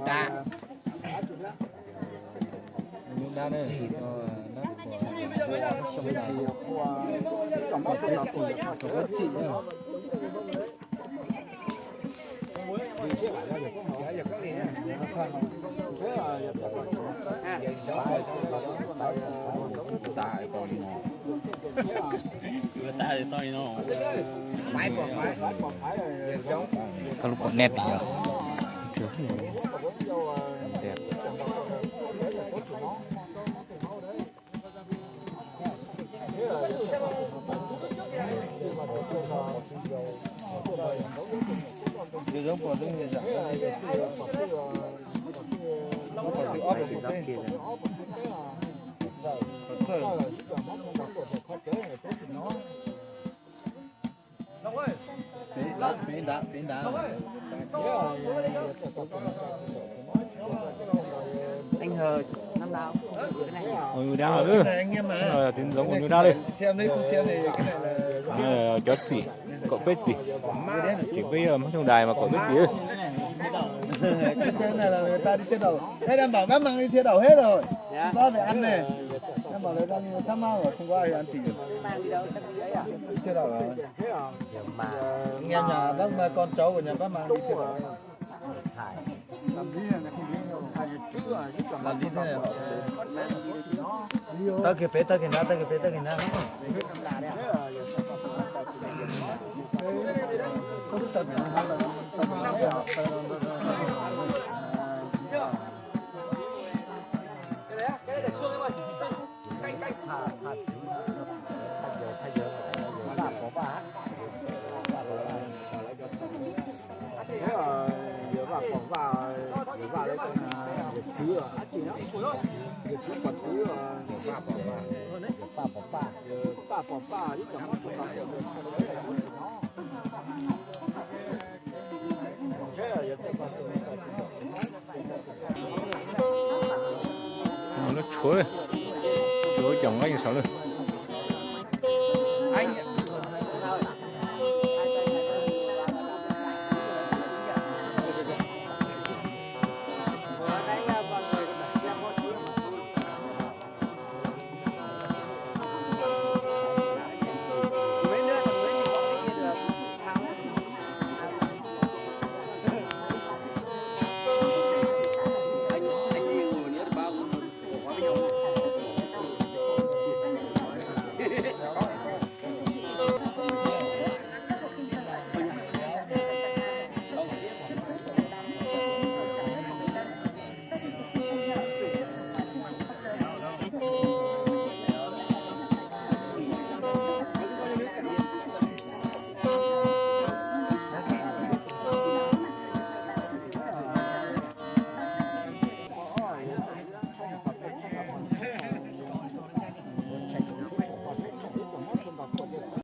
Dab. Dab ne. Koj lub pom neb tiag. Ua nyuj dab, tiv ntxoov ua nyuj dab li. Cov txim, kaum peb txim. Tseem peb yog Hmoob Xyooj Dais mas kaum peb txim. Ê, đảm bảo bác mang đi thiêu đậu hết rồi. Bác phải ăn này. Đảm bảo là đang thắc mắc rồi, không có ai ăn thì. Đi thiêu đậu rồi. Nghe nhà bác mà con cháu của nhà bác mang đi thiêu đậu. Làm đi thế này. Tao kìa peb, tao kìa ná, tao kìa peb, tao kìa ná. Yuav vaj pom vaj, yuav vaj lawv cov yawg khwv dab tsi no, yawg khwv pom khwv, vaj pom vaj, vaj pom vaj ib co. Lub tshuav, tshuav cov nqeeb saud lawm.